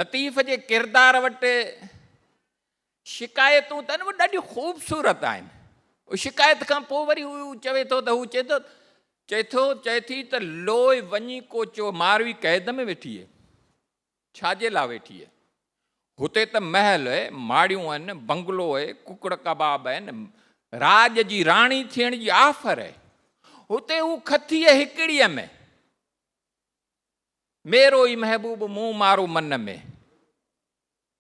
لطيف جي ڪردار وٽ شڪايتون ته آهن ڏاڍيون خوبصورت آهن. شڪايت کان پوء وري هو چوي ٿو ته هو چئي ٿو چئي ٿو چئي ٿي ته لوء وڃي ڪو چو ماروي قيد ۾ ويٺي آهي. ڇا جي لاء ويٺي آهي؟ هتي ته محل اهي، ماڙيون آهن، بنگلو اهي، ڪڪڙ ڪباب آهن، راڄ جي راڻي ٿيڻ جي آفر اهي. هتي هو کٿيء هڪڙيء ۾. ميرو ئي محبوب مون مارو من ۾.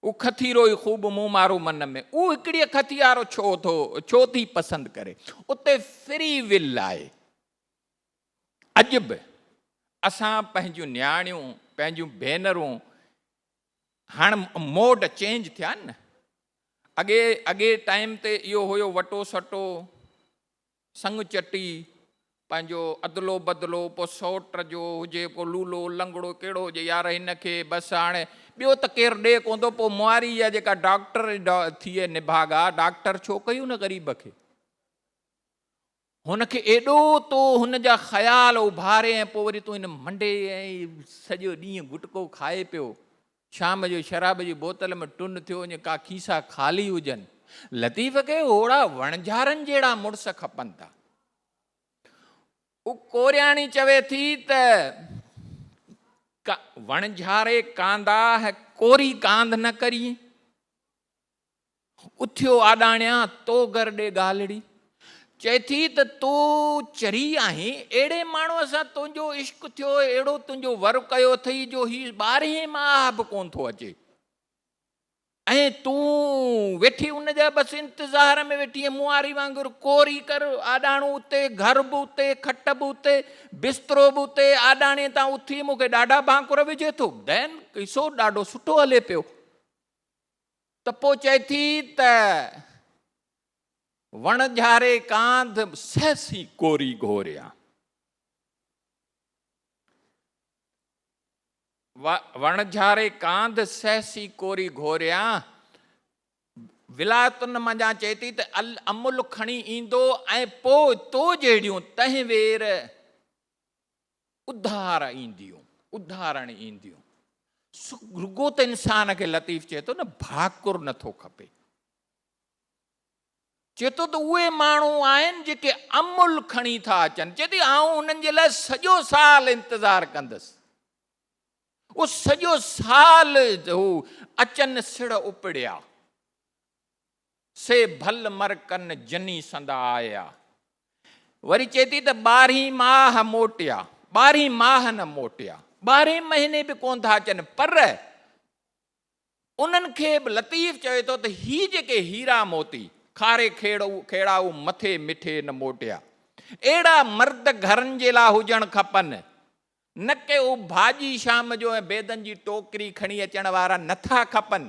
او کٿيرو ئي خوب مون مارو من ۾. او هڪڙيء کٿيارو ڇو ٿو ڇو ٿي پسند ڪري؟ اتي فري ول آهي. اڄ به اسان پنهنجون نياڻيون، پنهنجون ڀينرون هاڻ موڊ چينج ٿيا آهن نه. اڳي اڳي ٽائيم تي اهو هيو وٽو سٽو، سڱ چٽي، پنهنجو ادلو بدلو، پوء سئوٽ جو هجي، پوء لولو لنگڙو ڪهڙو هجي، يار هن کي بس هاڻي ٻيو ته ڪير ڏي ڪونه ٿو، پوء مواري جا جيڪا ڊاڪٽر ٿئي نڀاڳا، ڊاڪٽر ڇو ڪئي ان غريب کي؟ هن کي ايڏو تو هن جا خيال اڀاري ۽ پوء وري تون هن منڊي ۽ سڄو ڏينهن گٽڪو کائي پيو، شام جو شراب جي بوتل ۾ ٽن ٿيو وڃي، ڪا کيسا خالي هجن. لطيف کي هوڙا وڻجارن جهڙا مڙس کپن ٿا. او ڪورياڻي چوي ٿي ته وڻجاري ڪانداهه ڪوري ڪانڌ نه ڪرين. اٿيو آڏاڻيان، تو گهر ڏي ڳالهڙي. چئي ٿي ته تو چري آهين، اهڙي ماڻهوء سان تنهنجو عشق ٿيو، اهڙو تنهنجو ور ڪيو اٿئي جو هي ٻارهين ماهه به ڪونه ٿو اچي ۽ تون ويٺي ان جا بس انتظار ۾ ويٺي آهين، مون واري وانگر ڪوري ڪر، آڏاڻو اتي، گهر به اتي، کٽ به اتي، بسترو به اتي، آڏاڻي تان اٿي مون کي ڏاڍا ڀانڪر وجهي ٿو. دين قصو ڏاڍو سٺو هلي پيو. ته پوء چئي ٿي ته وڻ جھاري ڪانڌ سهسي ڪوري گھوريان. وڻ جھاري ڪانڌ سهسي ڪوري گھوريان. ولايتن منجھان چئي ٿي ته امل کڻي ايندو ۽ پوء تو جهڙيون تنهن وير اڌار اينديون، اڌارڻ اينديون. رڳو ته انسان کي لطيف چئي ٿو نه ڀاڪر نٿو کپي. چئي ٿو ته اهي ماڻهو آهن جيڪي عمل کڻي ٿا اچن. چئي ٿي آئون انهن جي لاء سڄو سال انتظار ڪندس. اهو سڄو سال هو اچن سڙ اپڙيا. سي ڀل مرڪن جني سندا آيا. وري چئي ٿي ته ٻارهين ماهه موٽيا، ٻارهين ماهه نه موٽيا، ٻارهين مهيني به ڪونه ٿا اچن، پر انهن کي به لطيف چوي ٿو ته هي جيڪي هيرا موتي، کاري کيڙائو مٿي مٺي نه موٽيا. اهڙا مرد گهرن جي لاء هجڻ کپن، نه ڪي هو ڀاڄي شام جو ۽ بيدن جي ٽوڪري کڻي اچڻ وارا نه ٿا کپن.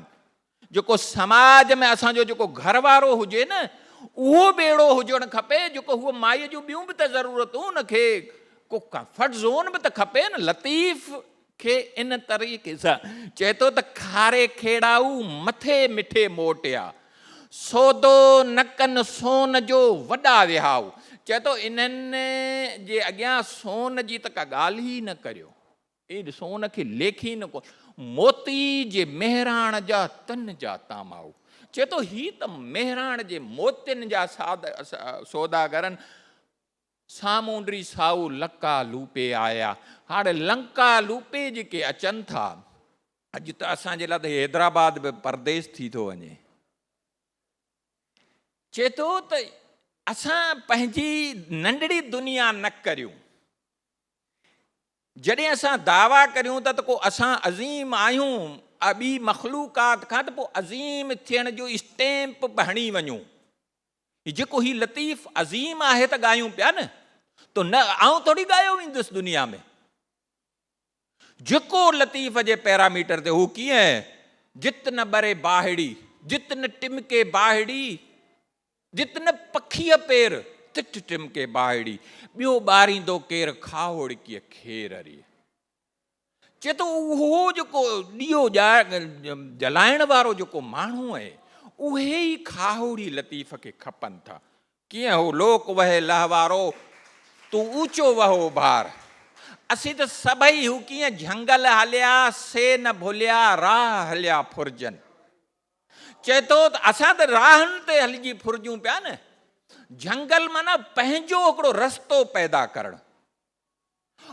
جيڪو سماج ۾ اسان جو جيڪو گهر وارو هجي نه اهو به اهڙو هجڻ کپي جيڪو هوء مائيء جون ٻيون به ته ضرورتون ان کي ڪو ڪمفرٽ زون به ته کپي نه. لطيف کي ان طريقي سان چئي ٿو ته کاري کيڙائو مٿي مٺي موٽيا. سودو نه ڪن سون جو وڏا وهائو. چئي ٿو انهن جي اڳيان سون جي ته ڪا ڳالهه ئي نه ڪريو. اي سون کي ليکين نه ڪو. موتي جي مهراڻ جا تن جا تامائو. چئي ٿو هي ته مهراڻ جي موتين جا سوداگرن سامونڊي سائو لڪا لوپي آيا. هاڻي لنڪا لوپي جيڪي اچن ٿا. اڄ ته اسان جي لاء ته حيدرآباد به پرديس ٿي ٿو وڃي. چئي ٿو ته اسان پنهنجي ننڍڙي دنيا نه ڪريون. جڏهن اسان دعويٰ ڪريون ٿا ته ڪو اسان عظيم آهيون ٻي مخلوقات کان ته پوء عظيم ٿيڻ جو اسٽيمپ به هڻي وڃون. جيڪو هي لطيف عظيم آهي ته ڳايون پيا نه تو نه آئون ٿوري ڳايو ويندس دنيا ۾. جيڪو لطيف جي پيراميٽر تي هو ڪيئن جت نه ٻري باهڙي، جت نه ٽمڪي باهڙي، جت نه پکيء پير، تت ٽمڪي باهڙي، ٻيو ٻاريندو ڪير کاهوڙڪيء کير ري. چئي ٿو اهو جيڪو ڏيئو جلائڻ وارو جيڪو ماڻهو آهي، اهي ئي کاهوڙي لطيف کي کپن ٿا. ڪيئن هو لوڪ وهي لهوارو، تون اوچو وهه اڀار. اسين ته سڀئي هو ڪيئن جهنگل هليا، سي نه ڀليا، راهه هليا ڦرجن. چئي ٿو ته اسان ته راهن تي هلجي ڦرجون پيا نه. جهنگل معنيٰ پنهنجو هڪڙو رستو پيدا ڪرڻ.